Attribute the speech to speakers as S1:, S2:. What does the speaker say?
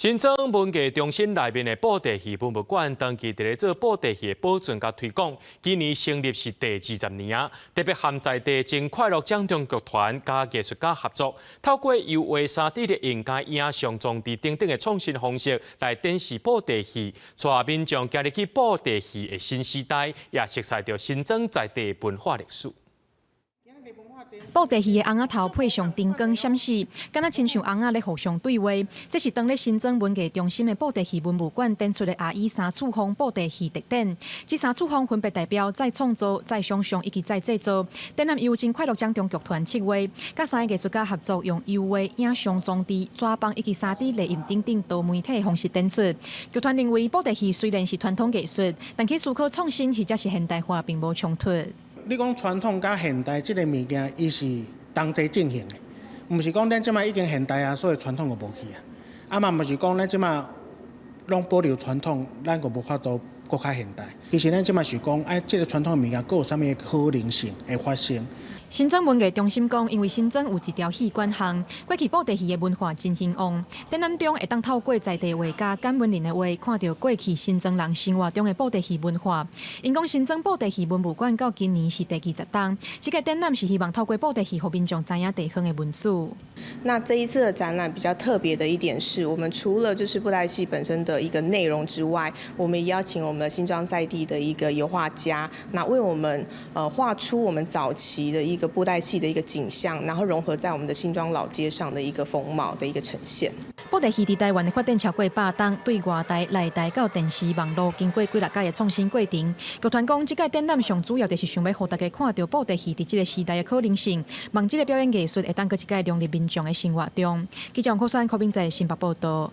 S1: 新莊文藝中心內面的布袋戲文物館，長期佇咧做布袋戲的保存佮推廣。今年成立是第20年啊，特別和在地真快樂掌中劇團佮藝術家合作，透過油畫、3D 列印佮影像裝置等等的創新方式來展示布袋戲，帶民眾行入去布袋戲的新時代，也熟悉著新莊在地文化歷史。
S2: 布袋戲的尪仔頭配上燈光閃爍，敢若親像尪仔咧互相對話。這是當咧新莊文藝中心的布袋戲文物館展出的阿姨三處方布袋戲特展。這三處方分別代表再創造、再想像以及再製造。展覽由真快樂掌中劇團策劃，佮三个藝術家合作，用油畫、影像裝置、紙枋以及3D 列印等等多媒體方式展出。劇團認為布袋戲雖然是傳統藝術，但去思考創新或者是現代化並無衝突。
S3: 你講傳統佮現代這个物件，伊是同齊進行的，毋是講咱這擺已經現代啊，所以傳統就無去啊。啊嘛毋是講咱這擺攏保留傳統，咱就無法度閣較現代。其實咱這擺是講，哎，這个傳統物件閣有啥物可能性會發生？
S2: 新莊文藝中心講，因為新莊有一條戲館巷，過去布袋戲的文化真興旺。展覽中會當透過在地畫家簡文林的畫，看著過去新莊人生活中的布袋戲文化。𪜶講新莊布袋戲文物館到今年是第20冬，這个展覽是希望透過布袋戲，予民眾知影地方的文史。
S4: 那這一次的展覽比較特別的一點是，我們除了就是布袋戲本身的一個內容之外，我們也邀請我們新莊在地的一個油畫家，那為我們畫出我們早期的一個布袋戲的一個景象，然後融合在我們的新莊老街上的一個風貌的一個呈現。
S2: 布袋戲佇台灣的發展超過100冬，對外台、內台到電視、網路，經過幾若擺的創新過程。劇團講，這屆展覽上主要就是想欲予大家看著布袋戲佇這个時代的可能性，望這个表演藝術會當閣一擺融入民眾的生活中。記者王可選、柯明在新北報道。